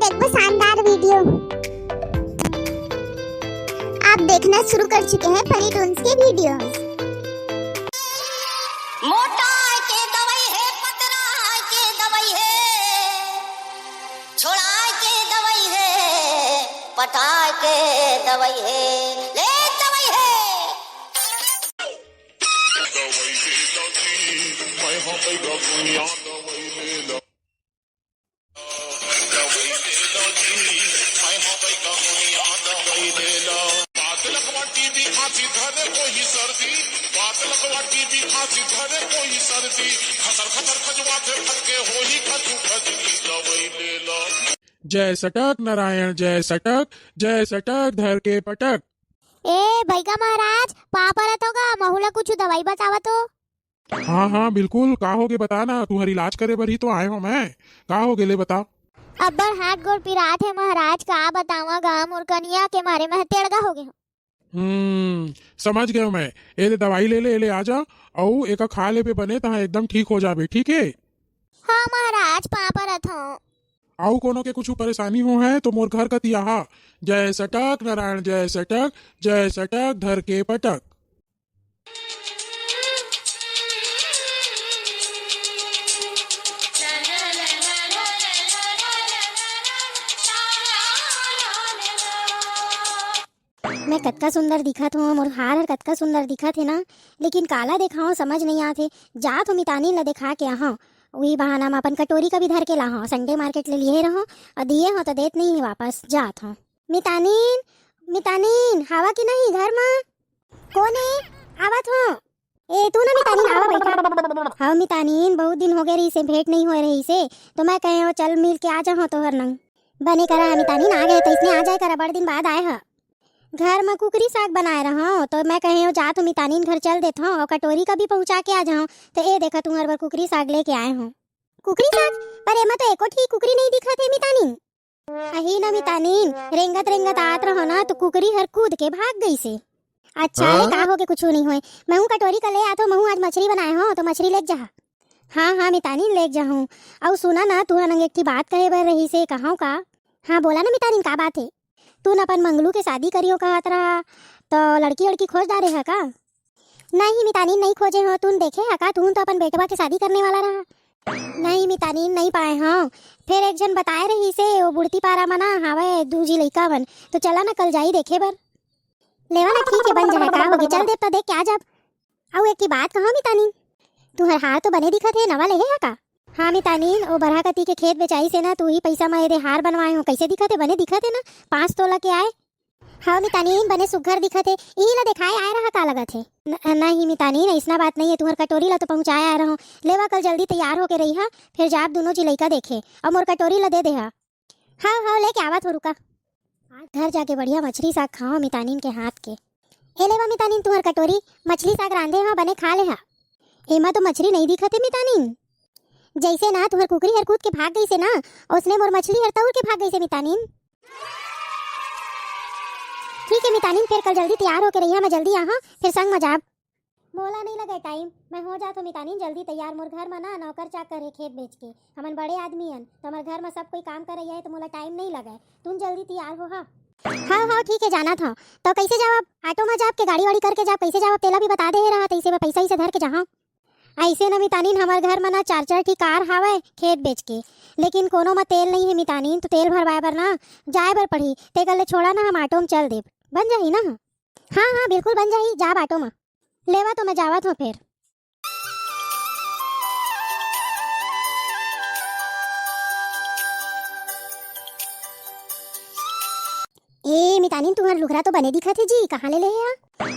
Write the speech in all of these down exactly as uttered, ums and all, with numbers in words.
एक वो शानदार वीडियो। आप देखना शुरू कर चुके हैं फनी टून्स के वीडियोज़। मोटाय के दवाई हे, पतराय के दवाई हे, छोड़ाय के दवाई हे, पटाय के दवाई हे, ले दवाई हे। दवाई ले लो जी, मैं हो गई गगुनिया, दवाई ले लो। दवाई ले लो जी, मैं हो गई गगुनिया, दवाई ले लो। बात लकवा टीबी खांसी धरे कोई सर्दी, बात लकवा टीबी खांसी धरे कोई सर्दी, खसर खसर खजवाथे फटके होही खचू खजली, दवाई ले लो। जय सटक नारायण, जय सटक, जय सटक धर के पटक। ए भैया महाराज, पाँव परत हों गा, महू ला कुछ दवाई बतावा तो। हाँ हाँ बिल्कुल, का होगे बता ना, तुहर इलाज करे बर ही तो आए हों मैं। का होगे ले बता। अब्बड़ हाथ गोड़ पिरात हे महाराज, का बतावा गा, मोर कनिया के मारे मैं तेड़गा होगे हों। हम्म, समझ गयों मैं। ए ले दवाई ले ले, ए ले आ जा, अउ एका खा लेबे बने, तहाँ एकदम ठीक हो जाबे, ठीक हे? हाँ महाराज, पाँव परत हों। अउ कोनो के कुछु परेशानी होहे तो मोर घर कती आहा। जय सटक नारायण, जय सटक, जय सटक धर के पटक। मैं कतका सुंदर दिखत हों, मोर हार हर कतका सुंदर दिखत हे ना, लेकिन काला देखावं समझ नइ आत हे। जात हों मितानिन ला देखा के आहंव, उही बहाना म अपन कटोरी का भी धर के लाहंव। Sunday market ले लिहे रहंव अउ दिहे हों त देत नइ हे वापस। जात हों। मितानिन, मितानिन, हवा कि नहीं घर म? कोन हे? आवत हों। ए, तू ना मितानिन, आवा बइठा। हव मितानिन, बहुत दिन होगे रहिसे, भेंट नइ होय रहिसे, तो मैं कहेंव चल मिल के आ जाहंव तोहर नंग। बने करा ह मितानिन, आ गे त इसने आ जाय करा, बड़ दिन बाद आय ह। घर म कुकरी साग बनाय रहंव, तो मैं कहेंव जात हों मितानिन घर चल देथंव अउ कटोरी का भी पहुंचा के आ जाहंव। त ए देखा तुंहर बर कुकरी साग लेके आय हों। कुकरी साग? पर एमा तो एको ठी कुकरी नइ दिखत हे मितानिन। अही न मितानिन, रेंगत रेंगत आत रहंव ना, तो कुकरी हर कूद के भाग गइसे। अच्छा, हाँ? ए का होगे, कुछु नइ होय। महू कटोरी का ले आथंव, महू आज मछरी बनाय हों, तो मछरी लेग जाहा। हाँ, हाँ मितानिन, लेग जाहूं। अउ सुना ना, तुंहर नंग एक ठी बात कहे बर रहिसे, कहंव का? हाँ, बोला ना मितानिन, का बात हे? तुन अपन मंगलू के शादी करिहंव कहत रहा, तो लड़की-वड़की खोज डारे ह का? नहीं मितानिन, नइ खोजे हों। तुन देखे ह का? तुन तो अपन बेटवा के शादी करने वाला रहा। नहीं मितानिन, नइ पाय हों। फेर एक झन बताय रहिसे, ओ बुड़ती पारा म ना हावय दू झी लइका मन, तो चला ना कल जाई देखे बर। लेवा ना, ठीक हे, बन जाय, का होगे, चल देब त देख के आ जाब। अउ एक ठी बात कहंव मितानिन, तुंहर हार तो बने दिखत हे, नवा लेहे ह का? हाँ मितानिन, ओ बरहा कती के खेत बेचाइस हे ना, त उही पइसा म एदे हार बनवाय हों। कइसे दिखत हे? बने दिखत हे ना, पाँच तोला के आय। हव मितानिन, बने सुग्घर दिखत हे। इही ला देखाय आय रहा का लगत हे? न-, नहीं मितानिन, अइसना बात नइ हे, तुंहर कटोरी ला तो पहुंचाय आय रहंव। लेवा कल जल्दी तैयार होके रहिहा, फेर जाब दूनों झी लइका देखे, अउ मोर कटोरी ला दे देहा। हव, हव, लेके आवत हों, रुका। आज घर जाके बढ़िया मछरी साग खाहंव मितानिन के हाथ के। ए लेवा मितानिन तुंहर कटोरी, मछली साग रांधे हंव, बने खा लेहा। एमा तो मछरी नइ दिखत हे मितानिन। जइसे ना तुंहर कुकरी हर कूद के भाग गइसे ना, ओसने मोर मछली हर तउर के भाग गइसे मितानिन। ठीक हे मितानिन, फेर कल जल्दी तैयार होके रहिहा, मैं जल्दी आहंव, फेर संग म जाब। मोला नइ लगे टाइम, मैं हो जात हों मितानिन जल्दी तैयार। मोर घर म ना नौकर चाकर हे खेत बेच के, हमन बड़े आदमी अन, त हमर घर म सब कोई काम करइया हे, त मोला टाइम नइ लगे। तुम जल्दी तैयार हो हा। हव, हव, ठीक हे, जानत हंव। त कइसे जावब? ऑटो म जाब के गाड़ी वाड़ी करके जाब? कइसे जावब? तेला भी बता दे रहा, तइसे मैं पइसा इसे धर के जाहंव। अइसे न मितानिन, हमर घर म ना चार चार ठी कार हावय खेत बेच के, लेकिन कोनो म तेल नइ हे मितानिन, त तेल भरवाय बर ना जाय बर पड़ही। तेकर ले छोड़ा ना, हम ऑटो म चल देब, बन जाही ना? हाँ, हाँ, बिल्कुल बन जाही, जाब ऑटो म। लेवा तो मैं जावत हों फेर। ए मितानिन, तुंहर लुगरा तो बने दिखत हे जी, कहाँ ले लेहे हा?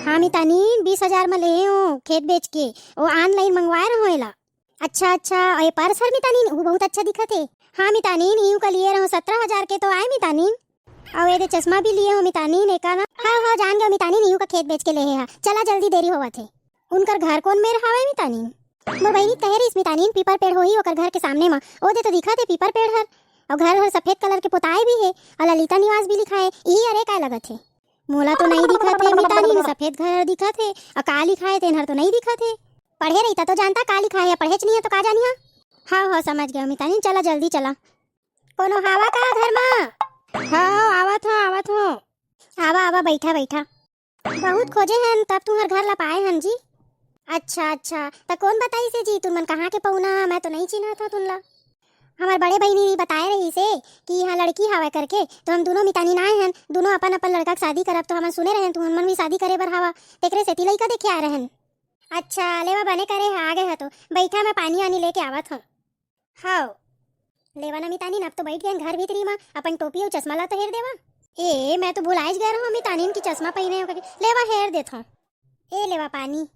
हाँ मितानिन, बीस हजार म लेहे हों खेत बेच के, ओ online मंगवाय रहंव एला। अच्छा, अच्छा, अउ ए पर्स हर मितानिन, ऊ बहुत अच्छा दिखत हे। हाँ मितानिन, इहू का लिए रहंव सत्रह हजार के तो आय मितानिन। अउ एदे चश्मा भी लिए हों मितानिन, एका ना। हाँ, हाँ, जान गेंव मितानिन, इहू का खेत बेच के लेहे हा। चला जल्दी, देरी होवत हे। उनकर घर कोन मेर हावय मितानिन? मोर बहिनी कहे रहिस मितानिन, पीपर पेड़ होही ओकर घर के सामने म। ओदे तो दिखत हे पीपर पेड़ हर। अउ घर हर सफेद कलर के पोताय भी हे, अउ ललिता निवास भी लिखाय हे। इही अरे काय लगत हे? मोला तो नइ दिखत हे मितानिन, सफेद घर दिखत हे, अउ का लिखाय हे तेन हर तो नइ दिखत हे। पढ़े रहिता तो जानता का लिखाय हे, पढ़ेच नइ हे तो का जानिहा। हव, हव, समझ गेंव मितानिन, चला जल्दी चला। कोनो हावा का घर मा? हाँ, हाँ, आवत हूँ, आवत हूँ। आवा, आवा, बैठा, बैठा। बहुत खोजे हन, तब तुंहर घर ला पाए हन जी। अच्छा, अच्छा, त कौन बताइस हे जी, तुमन कहाँ के पहुना हा? मैं तो नहीं चिन्हत हूँ तुमला। हमर बड़े बहिनी बताए रहिस हे कि यहाँ लड़की हावय करके, तो हम दोनों मितानिन आए हन, दोनों अपन अपन लड़का के शादी करब, तो हमन सुने रहन तुमन भी शादी करे बर हावा, तेकरे सेती लइका देखे आए रहन। अच्छा, लेवा बने करे हा, आ गए हा तो। बैठा, मैं पानी वानी लेके आवत हूँ। हव। लेवा ना मितानिन, अब तो बैठ गए घर भीतरी मा, अपन टोपी अउ चश्मा ला तो हेर देवा। ए, मैं तो भुलाइच गए रहूँ मितानिन की चश्मा पहिने हो करके। लेवा हेर देत हूँ। ए लेवा पानी।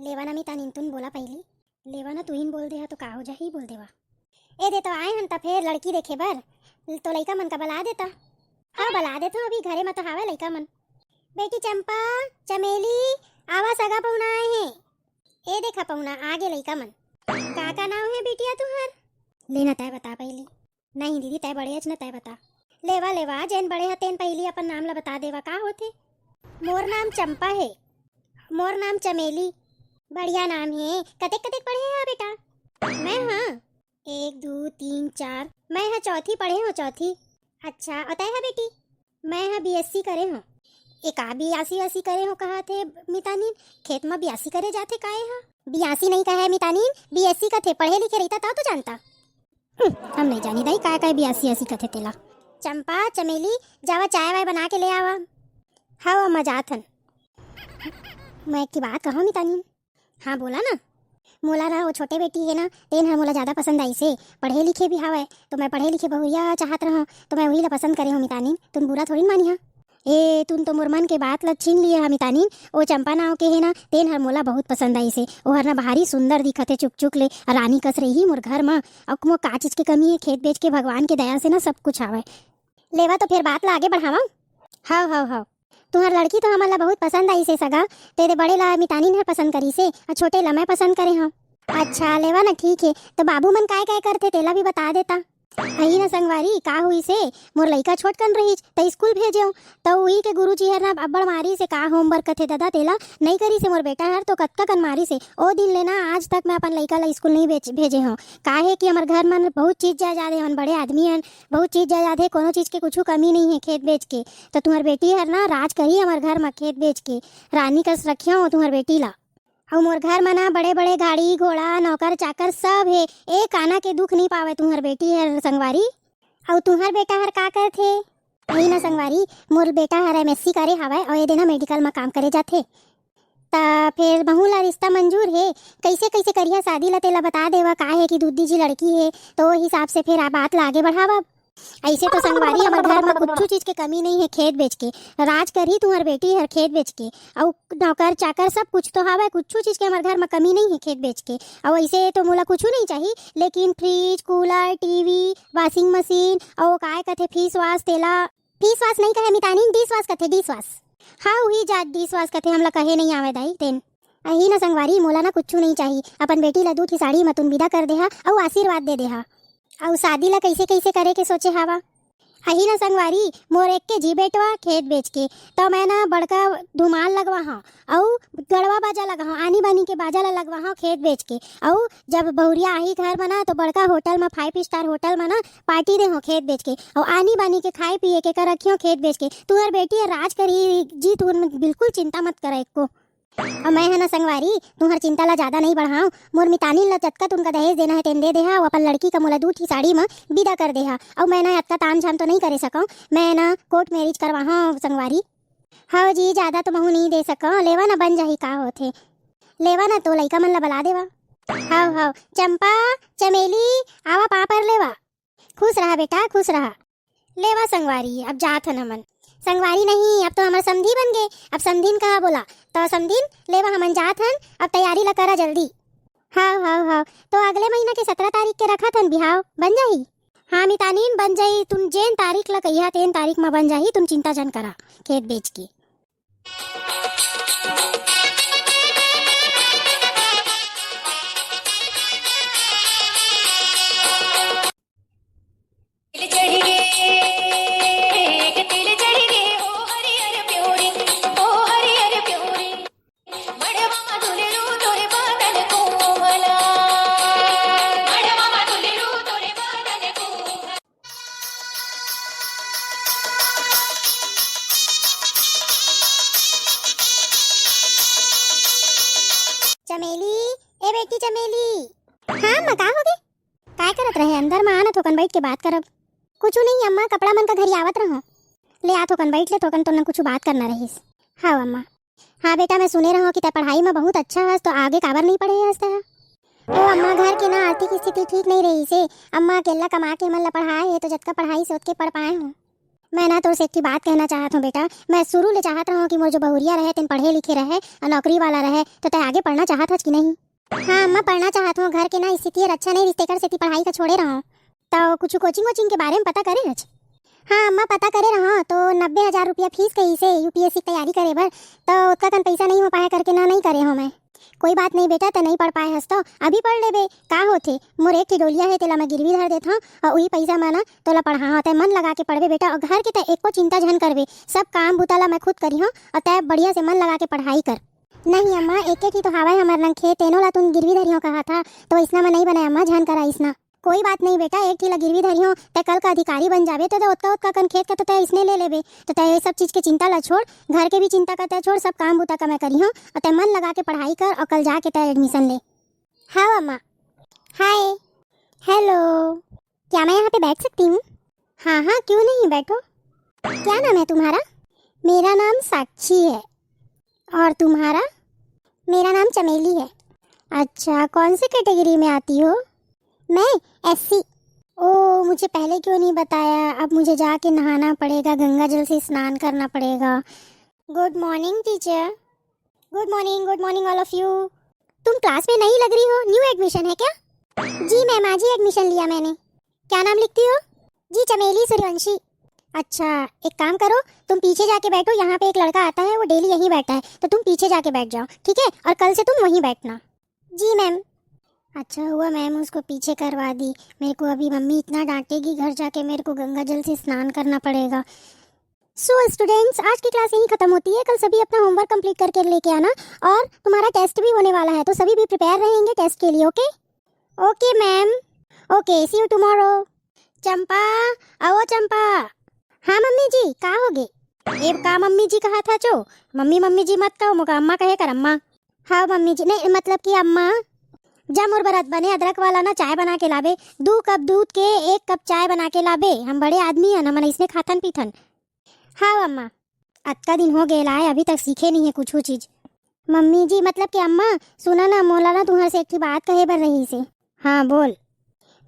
लेवा ना मितानिन, तुन बोला पहिली। लेवा ना, तुहिन बोल दे हा तो का हो जाही, बोल देवा। ए दे तो आए हन त फेर लड़की देखे बर, तो लइका मन का बला देता। हाँ, बला देत हूँ, अभी घरे मा तो हावय लइका मन। बेटी चंपा, चमेली, आवा सगा पहुना आए हे। ए देखा पहुना, आगे लइका मन। का का नाव हे बिटिया तुहर? लेना तय बता पहिली। नहीं दीदी, तय बड़े अच न, तय बता। लेवा, लेवा, जेन बड़े ह तेन पहिली अपन नाम ला बता देवा, का होथे? मोर नाम चंपा हे। मोर नाम चमेली। बढ़िया नाम हे। कतेक कतेक पढ़े हा बेटा? मैं हाँ, एक, दू, तीन, चार, मैं हा चौथी पढ़े हूँ, चौथी। अच्छा, अउ तय हा बेटी? मैं हा बीएससी करे हूँ। ए का बियासी वासी करे हो कहा थे मितानिन? खेत मा बियासी करे जाथे काए हा? बियासी नहीं कहे मितानिन, बीएससी कथे, पढ़े लिखे रहिता तब तो जानता। हम्म, हम नहीं जानी दाई काय काय बियासी आसी कथे तेला। चंपा, चमेली, जावा चाय वाय बना के ले आवा। हाँ अम्मा, जात हन। मैं एक की बात कहूँ मितानिन। हाँ बोला ना। मोला ना वो छोटे बेटी हे ना, तेन हर मोला ज्यादा पसंद आइस हे। पढ़े लिखे भी हावय, तो मैं पढ़े लिखे बहुरिया चाहत रहूँ, तो मैं वही ला पसंद करे हूँ मितानिन। तुम बुरा थोड़ी न मानी हा। ए, तुन तो मोर मन के बात ल छीन लिए हा मितानिन। ओ चंपा नाव के हे ना, तेन हर मोला बहुत पसंद आइस हे। ओहर ना भारी सुंदर दिखत हे, चुक चुक ले रानी कस रही मोर घर म। अउ मोर का चीज के कमी हे, खेत बेच के भगवान के दया से ना सब कुछ आवय। लेवा तो फेर बात ला आगे बढ़ावा। हव, हव, हव। तुहर लड़की तो हमन ला बहुत पसंद आइस हे सगा, तेरे बड़े ला मितानिन हर पसंद करिस हे, अउ छोटे ला मैं पसंद करे हव। अच्छा, लेवा ना, ठीक हे। तो बाबू मन काय काय करथे, तेला भी बता देता। अही ना संगवारी, का हुइस हे, मोर लइका छोटकन रहिस, त स्कूल भेजेव, त उही के गुरुजी हर ना अब्बड़ मारिस हे, का होमवर्क कथे ददा, तेला नइ करिस हे मोर बेटा हर, तो कतका कन मारिस हे। ओ दिन ले ना आज तक मैं अपन लइका ला स्कूल नइ भेज-, भेजे हव। काहे कि हमर घर मन बहुत चीज जायदाद हे, हमन बड़े आदमी हन, बहुत चीज जायदाद हे, कोनो चीज के कुछु कमी नइ हे खेत बेच के। त तुहर बेटी हर ना राज करही हमर घर म खेत बेच के, रानी कस रखे हव तुहर बेटी ला। अउ मोर घर म ना बड़े-बड़े गाड़ी, घोड़ा, नौकर, चाकर सब हे। एक आना के दुख नइ पावय तुंहर बेटी हर संगवारी। अउ तुंहर बेटा हर का करथे? अही ना संगवारी, मोर बेटा हर एमएससी करे हावय अउ ए देना मेडिकल म काम करे जाथे। त फेर महू ला रिश्ता मंजूर हे। कइसे कइसे करिहा शादी ला, तेला बता देवा, का हे कि दूधी जी लड़की हे, तो ओ हिसाब से फेर आ बात ला आगे बढ़ावा। अइसे तो संगवारी, हमर घर म कुछु चीज के कमी नइ हे खेत बेच के। राज करही तुंहर बेटी हर खेत बेच के। अउ नौकर चाकर सब कुछ तो हावय, कुछु चीज के हमर घर म कमी नइ हे खेत बेच के। अउ अइसे तो मोला कुछु नइ चाही, लेकिन fridge, cooler, TV, washing machine, अउ काय कथे फेस वाश, तेला, फेस वाश नइ कहे मितानिन, डिश वाश कथे, डिश वाश। हाँ, उही जात डिश वाश कथे, हमला कहे नइ आवय दाई तेन। अही न संगवारी, मोला न कुछु नइ चाही, अपन बेटी ला दू ठी साड़ी म तुन बिदा कर देहा अउ आशीर्वाद दे देहा। अउ शादी ला कइसे कइसे करे के सोचे हावा? अही न संगवारी, मोर एक्के झी बेटवा खेत बेच के, त मैं न बड़का धुमाल लगवा हव अउ गड़वा बाजा लगवा हव, आनी बानी के बाजा ला लगवा हव खेत बेच के। अउ जब बहुरिया आही घर म न, तो बड़का होटल म, फाइव स्टार होटल म न पार्टी दे हव खेत बेच के, अउ आनी बानी के खाए पिए के कर रखियो खेत बेच के। तुहर बेटी ह राज करही जी, तुहर बिल्कुल चिंता मत करा एक्को। अउ मैं ह न संगवारी, तुहर चिंता ला ज्यादा नइ बढ़ाव। मोर मितानिन ला जतका तुमका दहेज देना हे, तेन दे देहा। अउ अपन लड़की का मोला दू ठी साड़ी म बिदा कर देहा। अउ मैं न अतका ताम झाम तो नइ करे सकव, मैं न कोर्ट मैरिज करवाहव संगवारी। हव जी, ज्यादा तो महू नइ दे सकव, लेवा न बन जाही का होथे। लेवा न तो लइका मन ला बला देवा। हव, हव, चंपा, चमेली, आवा पाँव पर लेवा। खुश रहा बेटा, खुश रहा। लेवा संगवारी, अब जात हन हमन। संगवारी नहीं, अब तो हमर समधी बन गे। अब समधिन कहा बोला, तो समधिन लेवा हमन जात हन, अब तैयारी ला करा जल्दी। हव, हव, हव, तो अगले महीना के सतरा तारीख के रखत हन बिहाव, बन जाही? हाँ मितानिन, बन जाही, तुम जेन तारीख ला कहिहा तेन तारीख म बन जाही, तुम चिंता झन करा खेत बेच के। मैं आना थोकन बैठ के बात करब। कुछ नहीं अम्मा, कपड़ा मन का घरी आवत रहो। ले आ थोकन बैठ ले, थोकन तोर नंग कुछ बात करना रहिस। हाँ अम्मा। हाँ बेटा, मैं सुने रहो कि तै पढ़ाई में बहुत अच्छा हस, तो आगे काबर नहीं पढ़े हस तै? ओ अम्मा, घर के ना आर्थिक स्थिति ठीक नहीं रहिसे। अम्मा अकेला कमा के हमन ला पढ़ाए हे, तो जतका पढ़ाइस ओतके पढ़ पाए हो। मैं ना तोर से एक ठो बात कहना चाहत हूँ बेटा। मैं शुरू ले चाहत रहूँ कि मोर जो बहुरिया रहे तेन पढ़े लिखे रहे और नौकरी वाला रहे, तो तै आगे पढ़ना चाहत हस कि नहीं? हाँ अम्मा, पढ़ना चाहत हूँ। घर के ना स्थिति हर अच्छा नहीं रहिस, तेकर सेती पढ़ाई का छोड़े रहूँ। तो कुछ कोचिंग वोचिंग के बारे में पता करे हच? हाँ अम्मा, पता करे रहूँ तो नब्बे हजार रुपया फीस कहिसे यूपीएससी की तैयारी करे बर, तो ओतका कन पैसा नहीं हो पाए करके ना नहीं करे हूँ मैं। कोई बात नहीं बेटा, तै नहीं पढ़ पाए हस तो अभी पढ़ लेबे, का होथे? मोर एक ठे डोलिया हे, तेला मैं गिरवी धर देत हूँ और वही पैसा में ना तोला पढ़ाहूँ। तै मन लगा के पढ़बे बेटा, और घर के तै एको चिंता झन करबे, सब काम बुता ला मैं खुद करिहूँ और तै बढ़िया से मन लगा के पढ़ाई कर। नहीं अम्मा, एके ठी तो हावय हमर नंग खेत, तेनो ला तुन गिरवी धरियो कहा था, तो इसना में नहीं बने अम्मा, झन करा इसना। कोई बात नहीं बेटा, एक ठी ला गिरवी धरियो, तै कल का अधिकारी बन जाबे, तो तै ओतका ओतका कन खेत का तो तै इसने ले लेबे। तो तै ये सब चीज के चिंता ला छोड़, घर के भी चिंता का तै छोड़, सब काम बुता का मैं करियो, और तै मन लगा के पढ़ाई कर और कल जाके तै एडमिशन ले। हाँ अम्मा। हाय। हेलो। क्या मैं यहाँ पे बैठ सकती हूँ? हाँ हाँ, क्यों नहीं, बैठो। क्या नाम है तुम्हारा? मेरा नाम साक्षी है। और तुम्हारा? मेरा नाम चमेली है। अच्छा, कौन से कैटेगरी में आती हो? मैं एससी। ओ, मुझे पहले क्यों नहीं बताया? अब मुझे जाके नहाना पड़ेगा, गंगा जल से स्नान करना पड़ेगा। Good morning teacher. Good morning, good morning all of you. तुम क्लास में नई लग रही हो, न्यू एडमिशन है क्या? जी मैम, आज ही एडमिशन लिया मैंने। क्या नाम लिखती हो? जी चमेली सूर्यवंशी। अच्छा, एक काम करो, तुम पीछे जाके बैठो, यहाँ पे एक लड़का आता है, वो डेली यहीं बैठता है, तो तुम पीछे जाके बैठ जाओ, ठीक है? और कल से तुम वहीं बैठना। जी मैम। अच्छा हुआ मैम उसको पीछे करवा दी, मेरे को अभी मम्मी इतना डांटेगी, घर जाके मेरे को गंगा जल से स्नान करना पड़ेगा। सो स्टूडेंट्स, आज की क्लास यहीं ख़त्म होती है। कल सभी अपना होमवर्क कंप्लीट करके लेके आना, और तुम्हारा टेस्ट भी होने वाला है, तो सभी भी प्रिपेयर रहेंगे टेस्ट के लिए। Okay? Okay ma'am. Okay, see you tomorrow. Champa, आओ चंपा। हाँ मम्मी जी, का होगे? ए का मम्मी जी कहा था चो? मम्मी मम्मी जी मत कहो, मोका अम्मा कहे कर, अम्मा। हाँ मम्मी जी, नहीं मतलब कि अम्मा, जा मोर बर बने अदरक वाला ना चाय बना के लाबे, दू कप दूध के एक कप चाय बना के लाबे। हम बड़े आदमी हन, हमन इसने खाथन पीथन। हाँ अम्मा। अतका दिन हो गए लाए, अभी तक सीखे नहीं है कुछ चीज। मम्मी जी, मतलब कि अम्मा, सुना ना, मोला ना तुहर से एक ठो बात कहे बर रहिसे। हाँ बोल।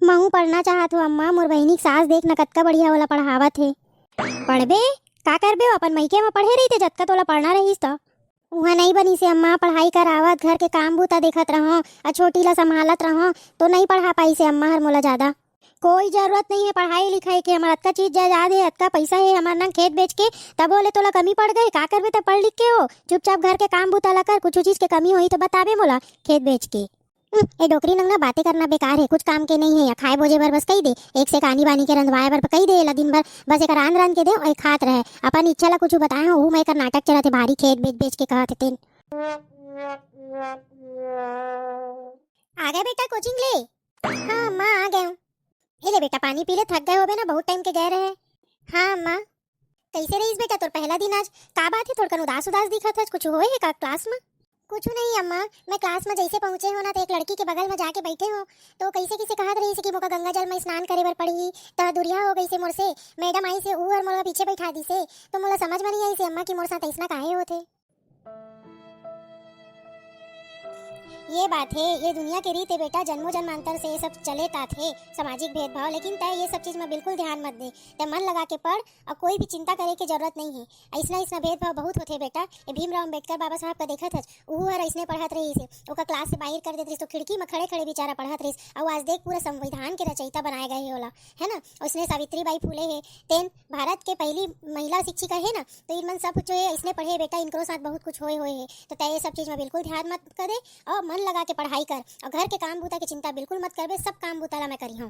महू पढ़ना चाहत हो अम्मा, मोर बहिनी के सास देख ना कतका बढ़िया ओला पढ़ावत हे। पढ़बे? का करबे, अपन मइके म पढ़े रहिते जतका तोला पढ़ना रहिस त। उहाँ नहीं बनिसे अम्मा, पढ़ाई करावत, घर के काम बूता देखत रहूं, अउ छोटी ला संभालत रहूं, तो नहीं पढ़ा पाइसे अम्मा हर मोला ज्यादा। कोई जरूरत नहीं है पढ़ाई लिखाई के, हमर अतका चीज जायदाद है, अतका पैसा है हमर नंग, खेत बेच के, तबो ले तोला कमी पड़ गए। का करबे त पढ़ लिख के हो, चुपचाप घर के काम बूता ला कर, कुछ चीज के कमी होही तो बताबे मोला, खेत बेच के। हम्म, ए डोकरी नंग ना बातें करना बेकार है, कुछ काम के नहीं है, या खाए बोजे बर बस कही दे, एक से आनी बानी के रंधवाए बर कही दे, एला दिन भर बस एक रांध रांध के दे, और खात रहे, अपन इच्छा ला कुछ बताए हो, हूँ मैं कर नाटक चलत है, भारी खेत बेच बेच के कहत है तेन। आ गए बेटा कोचिंग ले? हाँ माँ, आ गए हूँ। ये ले बेटा, पानी पी ले, थक गए होबे ना, बहुत टाइम के गए रहे। हाँ माँ। कैसे रहीस बेटा तोर पहला दिन आज? का बात है, थोड़कन उदास उदास दिखत हस, कुछ होए है का क्लास में? कुछ नहीं अम्मा, मैं क्लास में जैसे पहुँचे हो ना, तो एक लड़की के बगल में जाके बैठे हो, तो कैसे किसे कहत रहीस कि मोका गंगा जल में स्नान करे बर पड़ही, त दुरिहा हो गई से मोर से। मैडम आई से, ऊ हर मोला पीछे बैठा दी से, तो मोला समझ में नहीं आई से अम्मा कि मोर साथ ऐसना काहे होथे। ये बात है, ये दुनिया के रीत है बेटा, जन्मों जन्मांतर से ये सब चले तात है, सामाजिक भेदभाव। लेकिन तय ये सब चीज में बिल्कुल ध्यान मत दे, तय मन लगा के पढ़ और कोई भी चिंता करे के जरूरत नहीं है। ऐसना ऐसना भेदभाव बहुत होथे बेटा। ये भीमराव अंबेडकर बाबा साहब का देखत हस, उहू हर ऐसने पढ़त रहिस हे, ओकर क्लास से बाहर कर देत रहिस, तो खिड़की में खड़े खड़े बेचारा पढ़त रहिस। और आज देख, पूरा संविधान के रचयिता बनाए गए हे ओला, है ना? उसने सावित्री बाई फुले है, तेन भारत के पहली महिला शिक्षिका है ना। तो इन मन सब जो है इसने पढ़े बेटा, इनकरो साथ बहुत कुछ होए होए है। तो तय ये सब चीज में बिल्कुल ध्यान मत करे और मन लगा के पढ़ाई कर, और घर के काम बूता की चिंता बिल्कुल मत करबे, सब काम बूता ला मैं करी हूँ।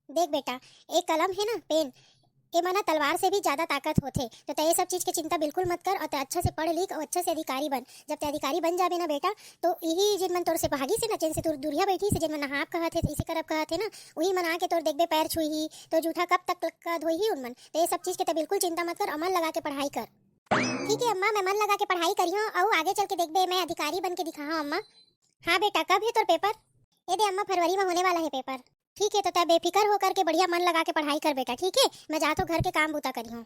देख बेटा, एक कलम है ना, पेन, ए माना तलवार से भी ज्यादा ताकत होथे। तो तय ये सब चीज के चिंता बिल्कुल मत कर, और तय अच्छा से पढ़ लिख और अच्छा से अधिकारी बन। जब तय अधिकारी बन जाबे ना बेटा, तो यही जिन मन तोर से भागी से ना, जिन से तोर दुरिया बैठी से, जिन मन नहाब कहत है, इसे करब कहत है ना, वही मन आके तोर देखबे, पैर छुई ही, तो जूठा कब तक का धोई ही उन मन। तो ये सब चीज के तय बिल्कुल चिंता मत कर, और मन लगा के पढ़ाई कर। ठीक है अम्मा, मैं मन लगा के पढ़ाई करी हूँ, और आगे चल के देखबे, मैं अधिकारी बन के दिखा हूँ अम्मा। हाँ बेटा, कब है तोर पेपर? ए दे अम्मा, फरवरी में होने वाला है पेपर। ठीक है, तो तै बेफिकर होकर के बढ़िया मन लगा के पढ़ाई कर बेटा, ठीक है? मैं जात हूँ घर के काम बूता करिहूँ।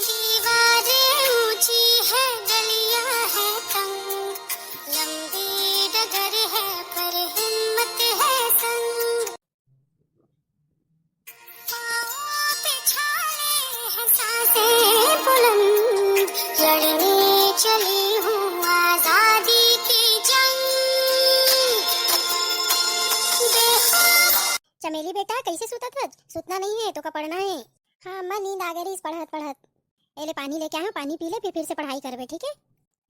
दीवारें ऊंची है, गलियां है तंग, लंबी डगर है पर हिम्मत है संग। पाँव पे छाले हैं सांसें बुलंद, लड़ने चली हूँ आजादी की जंग। देखो। चमेली बेटा, कैसे सुतत हस? सुतना नहीं है, तोका पढ़ना है। हाँ अम्मा, नींद आ गई रहीस पढ़त पढ़त। ए ले पानी लेके आए हो, पानी पी ले, फिर फिर से पढ़ाई करबे, ठीक है?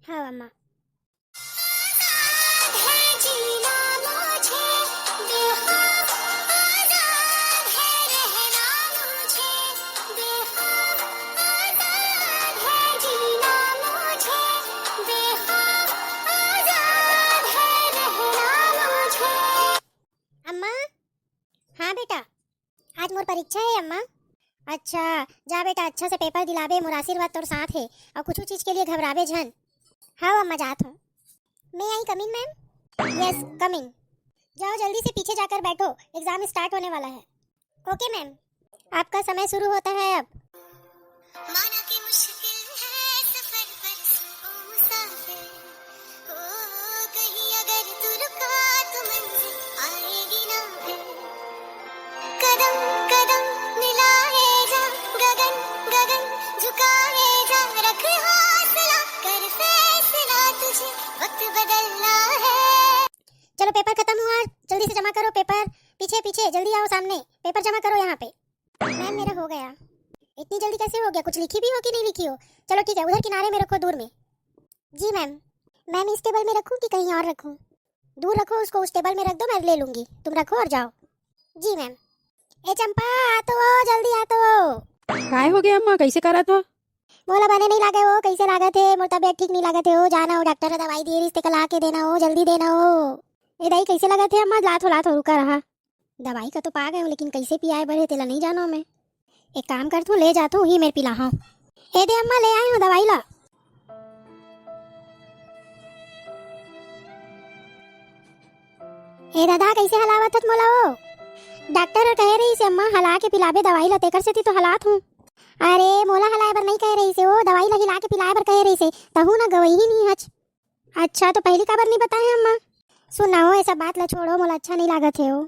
हाँ अम्मा। आजाद है जीना मुझे, बेखौफ आजाद है रहना मुझे, बेखौफ आजाद है जीना मुझे, बेखौफ आजाद है रहना मुझे। अम्मा। हाँ बेटा, आज मोर परीक्षा है अम्मा। अच्छा, जा बेटा, अच्छा से पेपर दिलाबे, मोर आशीर्वाद तोर साथ है, और कुछ चीज के लिए घबराबे झन। हाँ अम्मा, जात हूँ। May I come in, ma'am? Yes, come in. जाओ, जल्दी से पीछे जाकर बैठो, एग्जाम स्टार्ट होने वाला है। ओके मैम, आपका समय शुरू होता है अब। माना कि मुश्किल है सफर, पर सुनो मुसाफिर, ओ, कहीं अगर तू रुका तो मंजिल आएगी ना फिर। कदम कदम मिलाए जा, गगन गगन झुकाए जा, रख हौसला, कर फैसला, तुझे वक्त बदलना है। चलो, पेपर खत्म हुआ, जल्दी से जमा करो पेपर। पीछे पीछे, जल्दी आओ सामने, पेपर जमा करो यहाँ पे। मैम, मेरा हो गया। इतनी जल्दी कैसे हो गया? कुछ लिखी भी हो कि नहीं लिखी हो? चलो ठीक है, उधर किनारे में रखो, दूर में। जी मैम। मैम, इस टेबल में रखूँ कि कहीं और रखूँ? दूर रखो उसको, उस टेबल में रख दो, मैं ले लूँगी। तुम रखो और जाओ। जी मैम। ए चंपा, आ तो वो, जल्दी आ तो वो। काय हो गया अम्मा, कैसे करत हो? मोला बने नहीं लागे हो, कैसे लागत है? मोर तबियत ठीक नहीं लागत है हो, जाना हो डॉक्टर ने दवाई दिए रिश्ते का ला के देना हो, जल्दी देना हो। ए दाई, कैसे लागत है अम्मा? लात हो, लात हो, रुका रहा। दवाई का तो पा गए हूँ, लेकिन कैसे पियाए बर हे तेला नहीं जानो मैं। एक काम करत हूँ, ले जात हूँ, ही मेर पिलाहूँ। ए दे अम्मा, ले आए हूँ दवाई ला। ए दादा, कैसे हलावत हत मोला वो? डॉक्टर हर कहे रहिस हे अम्मा, हला के पिलाबे दवाई ला, तेकर सेती तो हलात हूँ। अरे, मोला हलाए बर नहीं कहे रहिस हे वो, दवाई ला हिला के पिलाए बर कहे रहिस हे, तहू ना गवई ही नहीं हच। अच्छा, तो पहली काबर नहीं बताए अम्मा? सुन ना हो, ऐसा बात ला छोड़ो, मोला अच्छा नहीं लागत हे हो।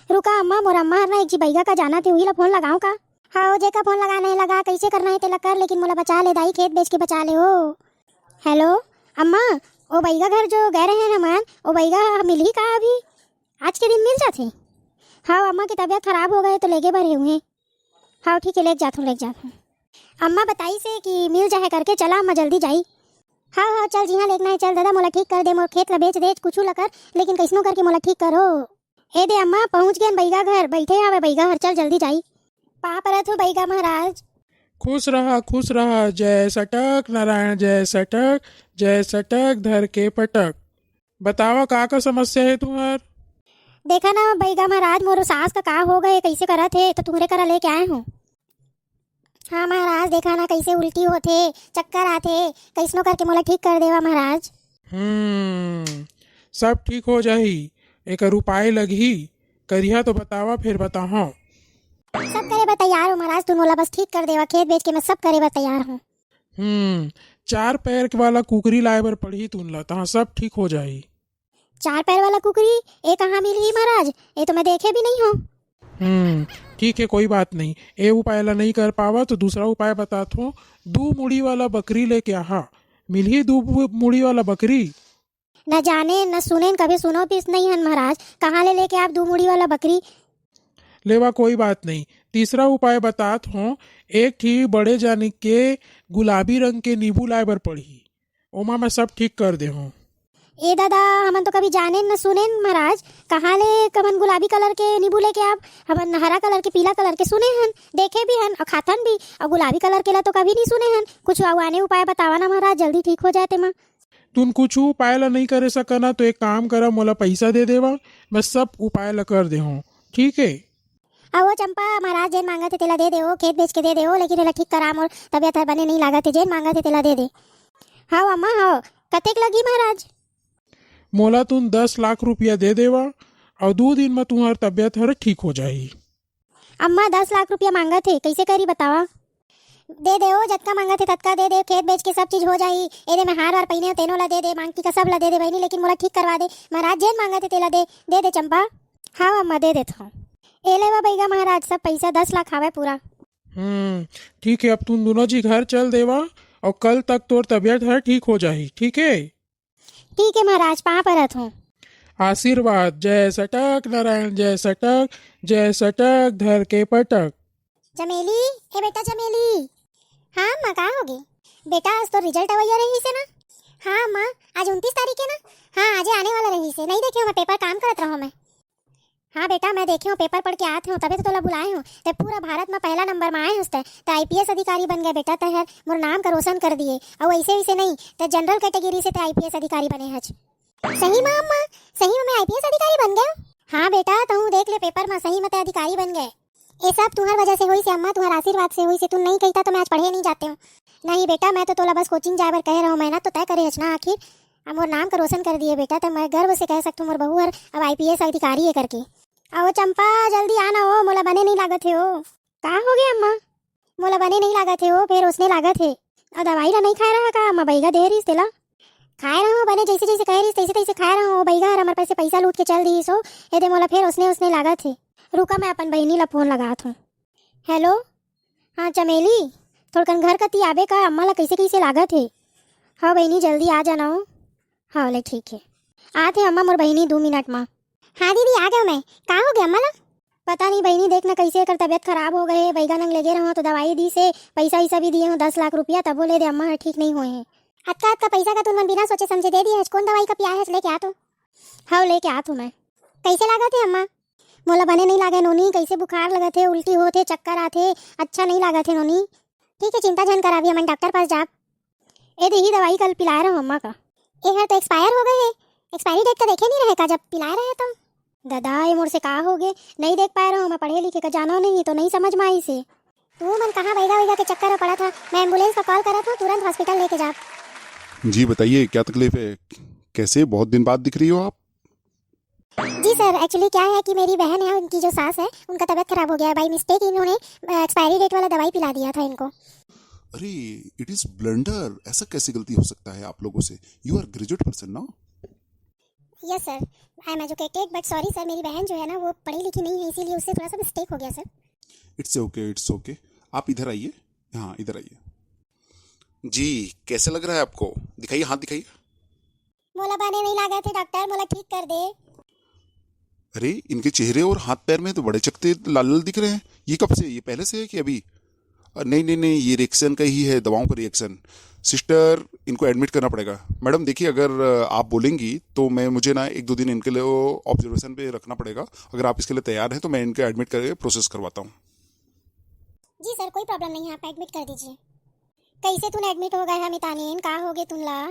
रुका अम्मा, मोर अम्मा हर ना एक जी बैगा का जानत हे, उही ला फोन लगाऊं का? हाँ, ओ जेका फोन लगाना है लगा, कैसे करना है तेला कर, लेकिन मोला बचा ले दाई, खेत बेच के बचा ले हो। हेलो अम्मा, ओ बैगा घर जो गए रहे हमन, ओ बैगा मिलही का अभी? आज के दिन मिल जाथे? हाँ अम्मा, की तबीयत खराब हो गए तो लेगे बर हे उहें। हाँ ठीक है, लेके जात हूँ, लेके जात हूँ। अम्मा बताइस हे कि मिल जाहे करके, चला अम्मा जल्दी जाई। हाँ हाँ, चल जिहाँ लेगना है चल दादा, मोला ठीक कर दे, मोर खेत ला बेच दे, कुछू ला कर, लेकिन कैसनो करके मोला ठीक करो। ए दे अम्मा, पहुँच गेन बैगा घर, बैठे हवे बैगा हर, चल जल्दी जाई। पाँव परत हूँ बैगा महाराज। खुश रहा, खुश रहा, जय सटक नारायण, जय सटक, जय सटक धर के पटक। बतावा, का का समस्या हे तुहर? देखा ना बैगा महाराज, मोर सास का का हो गए, कैसे करत हे, तो तुम्हरे करा लेके आए हूँ। हाँ महाराज, देखा ना कैसे उल्टी होथे, चक्कर आथे, कैसनो करके मोला ठीक कर देवा महाराज। हम्म, सब ठीक हो जाही, एकर उपाय लगही, करिहा तो बतावा, फिर बताहूँ। सब करे बर तैयार हूँ महाराज, तुन मोला बस ठीक कर देवा, खेत बेच के मैं सब करे बर तैयार हूँ। हम्म, चार पैर के वाला कुकरी लाए बर पड़ही तुन ला, तहाँ सब ठीक हो जाही। चार पैर वाला कुकरी, ए कहाँ मिलही महाराज? ए तो मैं देखे भी नहीं हूँ। हम्म, ठीक है, कोई बात नहीं, ए उपाय ला नहीं कर पावा तो दूसरा उपाय बतात हूँ। दू मुड़ी वाला बकरी लेके आहा, मिलही दू बु-, मुड़ी वाला बकरी। न जाने, न सुने, कभी सुनो भी नहीं हन महाराज, कहाँ ले लेके आप दू मुड़ी वाला बकरी? लेवा, कोई बात नहीं, तीसरा उपाय बतात हूँ। एक ठी बड़े जानी के गुलाबी रंग के नींबू लाए बर पड़ही, ओमा मैं सब ठीक कर दे हूँ। ए दादा, हमन तो कभी जानेन न सुनेन महाराज, कहाँ ले कमन गुलाबी कलर के नींबू लेके आप? हमन हरा कलर के, पीला कलर के सुने हन, देखे भी हन और खाथन भी, और गुलाबी कलर के ला तो कभी नहीं सुने हन। कुछ अउ आने उपाय बतावा ना महाराज, जल्दी ठीक हो जाए तेमा। तुन कुछ उपाय ला नहीं करे सकना तो एक काम करा, मोला पैसा दे देवा, मैं सब उपाय ला कर दे हूँ, ठीक है? अहो चंपा, महाराज जेन मांगत हे तेला दे दे, ओ खेत बेच के दे दे, ओ लेकिन एला ठीक करा, मोर तबियत हर बने नहीं लागत हे, जेन मांगत हे तेला दे दे। हव अम्मा, हव, कतेक लगही महाराज? मोला तुम दस लाख रुपया दे देवा, अउ दू दिन म तुम्हार तबियत हर ठीक हो जाही। अम्मा दस लाख रुपया मांगत हे, कइसे करी बतावा? दे दे ओ, जतका मांगत हे ततका दे दे, खेत बेच के सब चीज हो जाही। ए दे, मैं हार वार पहिने हंव तेनो ला दे दे, मांगटी का सब ला दे दे बहिनी, लेकिन मोला ठीक करवा दे। महाराज जेन मांगत हे तेला दे, दे दे चंपा। हाँ अम्मा, दे देत हंव। ए ले वा बइगा महाराज, सब पइसा दस लाख हावय पूरा। हम्म, ठीक है, अब तुम दोनों जी घर चल देवा, अउ कल तक तोर तबियत हर ठीक हो जाही, ठीक है? ठीक है महाराज, पाँव परत हंव। आशीर्वाद। जय सटक नारायण, जय सटक, जय सटक धर के पटक। चमेली, ए बेटा चमेली। हाँ अम्मा, का होगे? बेटा, आज तो रिजल्ट अवइया रहिस हे ना? हाँ अम्मा, आज उनतीस तारीख है ना? हाँ, आजे आने वाला रहिस हे, नहीं देखे हंव मैं पेपर, काम करत रहों मैं। हाँ बेटा, मैं देखे हंव, पेपर पढ़ के आत हंव, तभे तो तोला बुलाए हंव। तैं पूरा भारत म पहला नंबर म आए हस, तैं, तैं आईपीएस अधिकारी बन गए बेटा, तैं हर मोर नाम का रोशन कर दिए। अउ ऐसे वैसे नहीं, तैं जनरल कैटेगरी से तैं आईपीएस अधिकारी बने हच। सही म अम्मा, सही म मैं आईपीएस अधिकारी बन गए? हाँ बेटा, तहूँ देख ले पेपर म, सही म तैं अधिकारी बन गए। ये सब तुम्हार वजह से होइस हे अम्मा, तुम्हार आशीर्वाद से होइस हे। तुम नहीं कहिता तो मैं आज पढ़े नहीं जाते हंव। नहीं बेटा, मैं तो तोला बस कोचिंग जाए बर कहे रहों, मेहनत तो तैं करे हच ना आखिर। अब मोर नाम का रोशन कर दिए बेटा, त मैं गर्व से कह सकत हंव मोर बहू हर अब आईपीएस अधिकारी है करके। अहो चंपा, जल्दी आना हो, मोला बने नहीं लागत हे ओ। का हो गया अम्मा? मोला बने नहीं लागत हे ओ, फेर ओसने लागत हे। अब दवाई ला नहीं खाए रहा का अम्मा, बइगा दे रहिस तेला? खाए रहा हंव बने, जैसे जैसे कहे रहिस तैसे तैसे खाए रहा हंव। बइगा हर हमर पास से पैसा लूट के चल दिहिस ओ, ए दे मोला फेर ओसने ओसने लागत हे। रुका, मैं अपन बहिनी ला फोन लगात हंव। हेलो, हाँ चमेली, थोड़कन घर कती आबे का, अम्मा ला कैसे कैसे लागत हे। हाँ बहिनी, जल्दी आ जाना हो। हाँ ले ठीक है, आत हे अम्मा मोर बहिनी दू मिनट मा। हाँ दीदी, आ गए मैं। का हो गया अम्मा ला? पता नहीं बहिनी, देख ना कैसे एकर तबियत खराब हो गए हे। बइगा नंग लेगे रहों तो दवाई दिस हे, पैसा वैसा भी दिए हंव दस लाख रुपया, तभो ले दे अम्मा हर ठीक नहीं होए हे। अतका अतका पैसा का तुमन बिना सोचे समझे दे दिए हच, कौन दवाई का पिया हच, लेके आ तो। हव, लेके आत हंव मैं। कैसे लागत हे अम्मा? मोला बने नहीं लागे नोनी, कैसे बुखार लगत हे, उल्टी होत हे, चक्कर आत हे, अच्छा नहीं लागत हे नोनी। ठीक है, चिंता झन करा, अभी हमन डॉक्टर पास जाब। ए देही दवाई कल पिलाए रहों अम्मा का। ए हर तो एक्सपायर हो गए हे, एक्सपायरी डेट तो देखे नहीं रहे का जब पिलाए रहे तो? दादा, ए मोर से का हो गे, नहीं देख पाए रहों मैं, पढ़े लिखे का जानो नहीं तो नहीं समझ में आइस हे। तू मन कहाँ बैगा वैगा के चक्कर में पड़ा था, मैं एम्बुलेंस का कॉल करा था, तुरंत हॉस्पिटल लेके जा। जी बताइए, क्या तकलीफ है? कैसे बहुत दिन बाद दिख रही हो आप? जी सर, एक्चुअली क्या है कि मेरी बहन है, उनकी जो सास है, उनका तबीयत खराब हो गया है। बाई मिस्टेक इन्होंने एक्सपायरी डेट वाला दवाई पिला दिया था इनको। अरे, इट इज ब्लंडर। ऐसा कैसे गलती हो सकता है आप लोगों से? You are graduate person ना? Yes sir, I am educated, but sorry sir, मेरी बहन जो है ना, वो पढ़ी लिखी नहीं है, इसीलिए उससे थोड़ा सा मिस्टेक हो गया सर। इट्स ओके, इट्स ओके। आप इधर आइए, हाँ, इधर आइए। जी, कैसे लग रहा है आपको? दिखाइए, हाथ दिखाइए। मोला बने नहीं लागत हे डॉक्टर, मोला ठीक कर दे। अरे, इनके चेहरे और हाथ पैर में तो बड़े चकते लाल लाल दिख रहे हैं। ये कब से? ये पहले से है कि अभी? अ, नहीं, नहीं, नहीं, ये रिएक्शन का ही है, दवाओं का रिएक्शन। सिस्टर, इनको एडमिट करना पड़ेगा। मैडम, देखिए, अगर अ, आप बोलेंगी तो मैं, मुझे ना एक दो दिन इनके लिए ऑब्जर्वेशन पे रखना पड़ेगा। अगर आप इसके लिए तैयार हैं तो मैं इनके एडमिट करके प्रोसेस करवाता हूँ। जी सर, कोई प्रॉब्लम नहीं है, आप एडमिट कर दीजिए। कैसे तुन एडमिट हो गए है मितानिन, का हो गए तुन ला?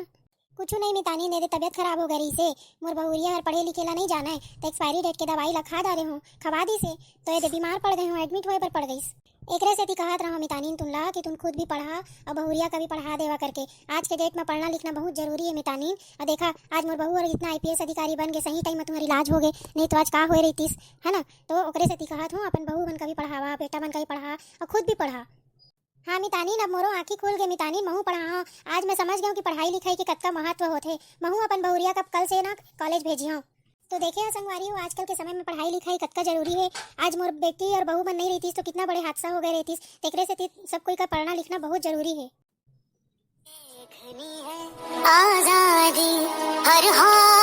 कुछ नहीं मितानिन, एदे तबियत खराब हो गए रहिसे। मोर बहुरिया हर पढ़े लिखे ला नहीं जाने, तो एक्सपायरी डेट के दवाई ला खा डारे हूँ, खवा दिसे, तो एदे बीमार पड़ गए हूँ, एडमिट होए पर पड़ गईस। एकरे सेती कहत रहो मितानिन तुन ला कि तुन खुद भी पढ़ा और बहुरिया का भी पढ़ा देवा करके। आज के डेट में पढ़ना लिखना बहुत जरूरी है मितानिन। और देखा, आज मोर बहू और इतना आईपीएस अधिकारी बन गए, सही टाइम में तुम्हारी इलाज हो गए, नहीं तो आज का होए रहीतिस, है ना? तो ओकरे सेती कहत हूँ, अपन बहू मन का भी पढ़ावा, बेटा मन का भी पढ़ा और खुद भी पढ़ा। हाँ मितानिन, अब मोरो आँखी खुल गे मितानिन, महू पढ़ा हूँ। आज मैं समझ गया हूँ कि पढ़ाई लिखाई के कतका महत्व होथे। महू अपन बहुरिया का कल से ना कॉलेज भेजी हूँ। तो देखे हो संगवारी हो, आजकल के समय में पढ़ाई लिखाई कतका जरूरी है। आज मोर बेटी और बहू मन नहीं रहतीस तो कितना बड़े हादसा हो गए रहतीस। तेकरे सेती सब कोई का पढ़ना लिखना बहुत जरूरी है। आजादी हर हाल